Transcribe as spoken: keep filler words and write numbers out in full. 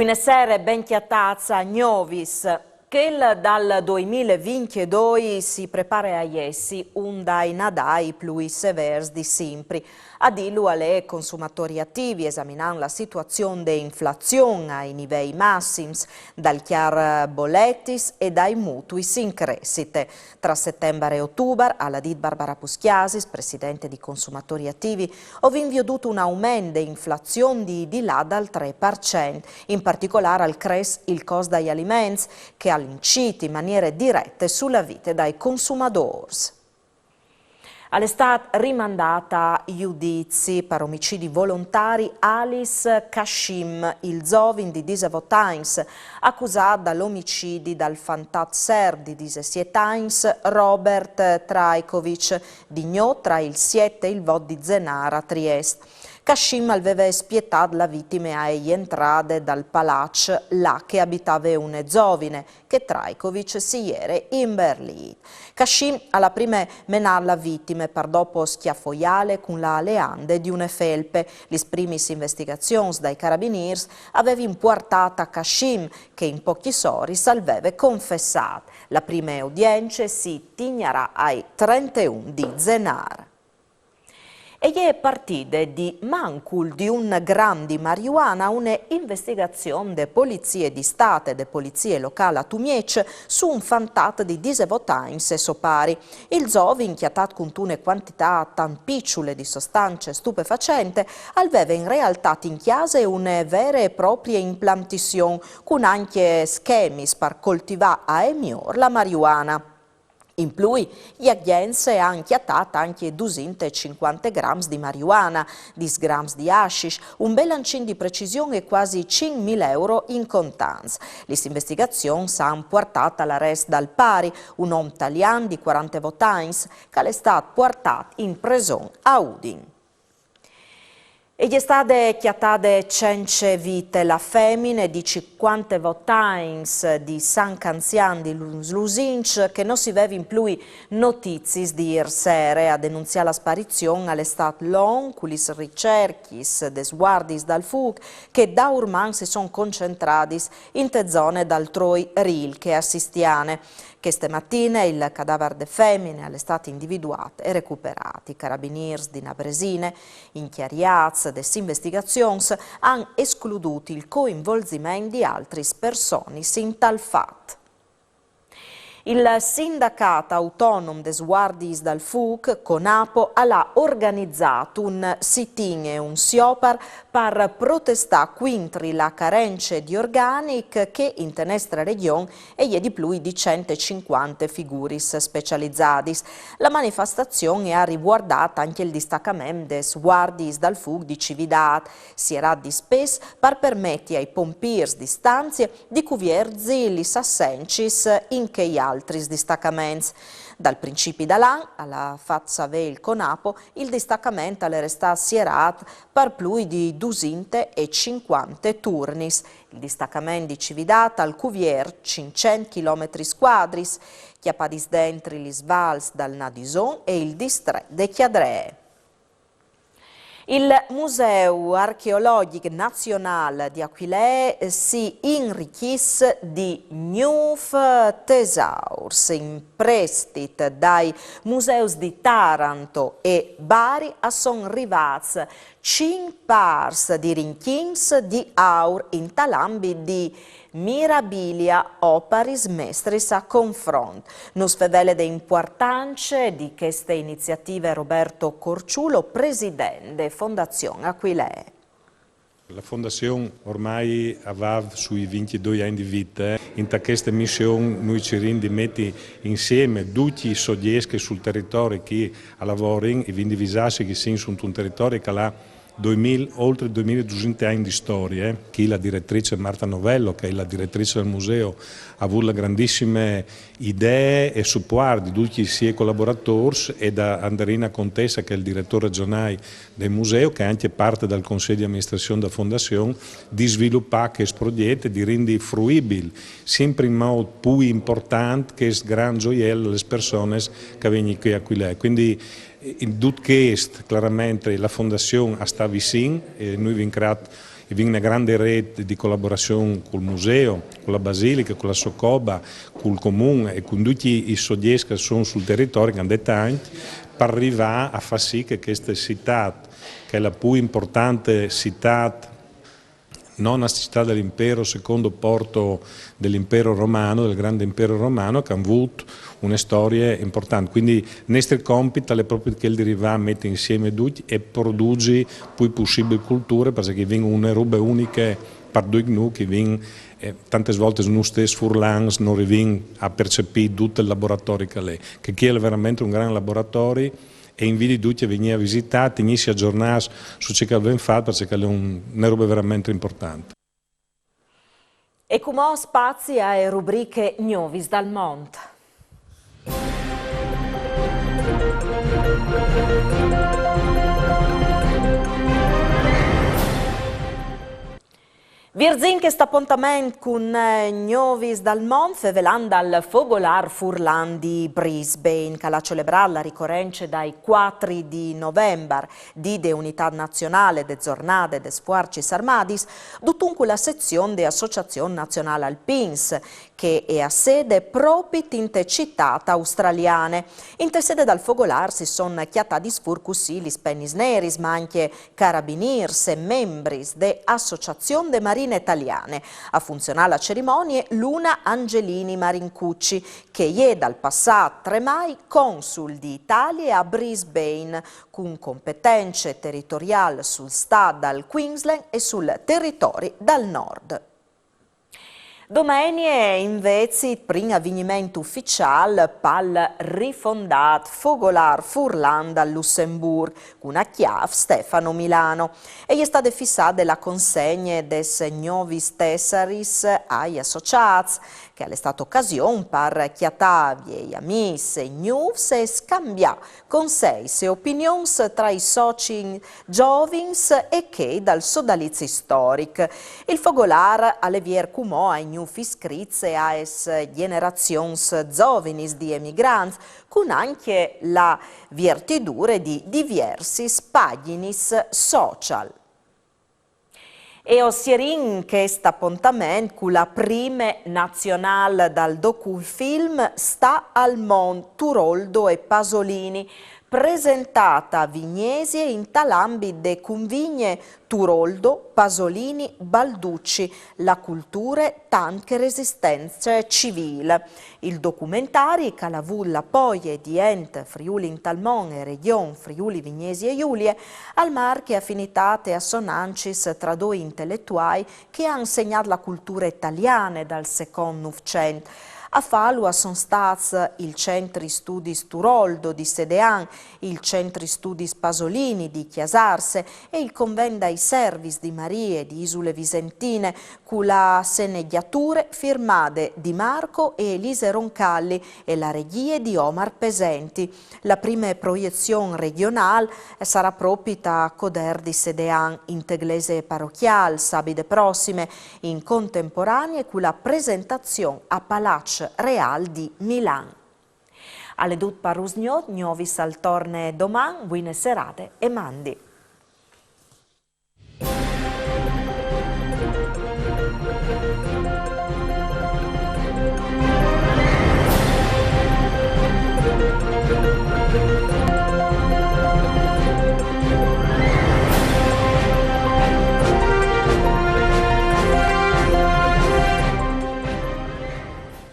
Buine sere, ben cjatâts a Gnovis. Chel dal doimil e vincjedoi si prepare a jessi un dai Nadâi plui sevêrs di simpri. A dîlu al è Consumatori Ativi, esaminant la situazion de inflazion ai nivei massims, dal cjâr boletis e dai mutuis in cressite. Tra Setembar e Otubar, al à dit Barbara Puschiasis, presidente di Consumatori Ativi, o vin viodût un aument de inflazion di, di là dal trê par cent. In particolâr al crès il cost dai aliments, che al incît in maniere direte su la vite dai consumadôrs. Al è stât rimandât a judizi par omicidi volontari Alis Kashim, il zovin di disevot agns, acusât dal omicidi dal fantat serb di disesiet agns, Robert Trajković, di gnot tra il siet e il vot di Zenâr a Triest. Kashim al veve spietât la vitime ae jentrade dal palaç là che e abitave une zovine, che Trajković si jere imberlît. Kashim al à prime menât la vitime par dopo scjafoiâle cun la leande di une felpe. Lis primis investigazions dai carabinîrs a vevin puartât a Kashim, che in pocjis oris al veve confessât. La prime audience si tignarà ai trenteun di Zenâr. E je partide di mancul di un gram di marijuana une investigazion de Polizie di Stât e de Polizie locâl a Tumieç su un fantat di disevot agns e so pari. Il zovin, cjatât cuntune cuantitât tant piçule di sostance stupefacente, al veve in realtât in cjase une vere e proprie implantission, cun ancje schemis par coltivâ ae miôr la marijuana. In plui, i agjents a àn cjatât ancje dusinte e cincuante grams di marijuana, dîs grams di hashish, un belancin di precision e cuasi cinc mil euro in contants. Lis investigazions a àn puartât al arest dal pari, un om talian di cuarantevot agns, che al è stât puartât in preson a Udin. E je stade cjatade cence vite la femine di cincuantevot agns di San Canzian di Lu-, Lusinç, che no si vevin plui notiziis di îr sere. A denunziâ la sparizion al è stât l'ONG, cu lis ricercjis des vuardiis dal fûc, che daurman si son concentradis inte zone dal Troi Rîl che a Sistiane. Cheste matine il cadavar de femine al è stât individuât e recuperât. I carabinîrs di Nabresine, incjariâts des investigazions, a àn escludût il coinvolziment di altris personis in tal fat. Il sindacat autonom des vuardiis dal fûc, Conapo, al à organizât un sit-in e un siopar par protestâ cuintri la carence di organic che inte nestre regjon e je di plui di cent e cincuante figuris specializadis. La manifestazion e à rivuardât ancje il distacament des vuardiis dal fûc di Cividât, sierât dispès par permeti ai pompîrs di stanzie di cuvierzi lis assencis in chei altris distacaments. Dal principi dal an, al à fat savê il Conapo, il distacament al è restât sierât par plui di dusinte e cincuante turnis. Il distacament di Cividât al cuvier cinccent chilometris cuadris, cjapadis dentri lis vals dal Nadison e il distret de Cjadree. Il Museu Archeologjic Nazionâl di Aquilee si inrichìs di gnûf tesaurs. In prestit dai museus di Taranto e Bari a son rivâts cinc pârs di rinchins di aur intal ambit di mirabilia, oparis mestris a confront. Nus fevele de impuartance di cheste iniziative Roberto Corciulo, president de Fondazion Aquilee. La fondazion ormai a va sui vincjedoi agns di vite. Inta cheste mission nui cirìn di meti insiemi ducj i sogjiets che sul teritori chi a lavorin, e vin di visâsi che sin suntun teritori che al à doimil, oltri doimil e dusinte agns di storie. Chi la diretrice Marta Novello, che è la diretrice del museo, à vût la grandissime idee e supuart di ducj i siei colaboradôrs, e da Anderina Contessa, che è il diretôr regjionâl dal museu, che è ancje part dal consei di aministrazion da fondazion, di svilupâ chest progjet e di rindi fruibil, simpri in mût plui impuartant, chest grant zoiel a lis personis che a vegnin chi a Aquilee. Cuindi, eh, in dut chest, clarementri, la fondazion a sta vicin, e nui vin creât Che vin una grande rete di collaborazione col museo, con la basilica, con la sua cobba, col comune e con tutti i soggetti che sono sul territorio, che hanno detto anche, per arrivare a far sì che questa città, che è la più importante città, nona città dell'impero, secondo porto dell'impero romano, del grande impero romano, che hanno avuto una storia importante. Quindi il nostro compito è proprio quello di arrivare a mettere insieme tutti e produrre più possibile culture, perché vengono una roba unica per due noi che vin, eh, tante volte noi stessi furlani non arriviamo a percepire tutto il laboratorio che è, che qui è veramente un gran laboratorio e invito tutti a venire a visitare, tenersi aggiornati su ciò che abbiamo fatto, perché è un, una roba veramente importante. E cumò spazi a e rubriche Gnovis dal Mont. Virzin chest appontament cun eh, Gnovis dal Mont fevelant dal Fogolâr Furlan di Brisbane, che al à celebrât la ricorence dai cuatri di Novembar, dì de unitât nazionâl e de zornade des Fuarcis Armadis, duncje cu la sezion de Associazion Nazionâl Alpins, che e à sede propit inte citât australiane. Inte sede dal Fogolâr si son cjatadis fûr cussì lis Penis Neris, ma ancje carabinîrs e membris de Associazion de Marine Italiane. A funzionâ la cerimonie Luna Angelini Marincucci, che e je dal passât trê Mai consul di Italie a Brisbane, cun competence teritoriâl sul stât dal Queensland e sul teritori dal nord. Domenie, invezit, prin avigniment uficiâl pal rifondât Fogolâr Furlan dal Lussemburc, cun a cjâf Stefano Milano. E je stade fissade la consegne des gnovis tessaris ai associâts, che al è stât ocasion par cjatâ viei amîs e gnûfs e scambiâ conseis e opinions tra i socis zovins e chei dal sodalizi storic. Il Fogolâr al è viert cumò ai gnûfs iscrits e aes gjenerazions zovinis di emigrants, cun ancje la viertidure di diviersis pagjinis social. E o sierìn chest appontament cu la prime nazionâl dal docufilm Sta al mont, Turoldo e Pasolini, presentât a Vignesie intal ambit de cunvigne Turoldo, Pasolini, Balducci, la culture tant che resistence civîl. Il documentari, che al à vût la poie di Ent Friûl intal Mont e Regjon Friûl Vignesie Julie, al marche afinitâts e assonancis tra doi inteletuâi che a àn segnât la culture italiane dal secont Nûfcent. A fâlu a son stâts il Centri Studis Turoldo di Sedean, il Centri Studis Pasolini di Cjasarse e il Convent dai Servis di Marie di Isule Visentine, cu la scenegjature firmade di Marco e Elise Roncalli e la regjie di Omar Pesenti. La prime proiezion regjonâl e sarà propit a Coder di Sedean, inte glese parocjâl, sabide prossime, in contemporanee cu la presentazion a Palaç Reâl di Milan. Al è dut par usgnot, Gnovis al torne doman, buine serade e mandi.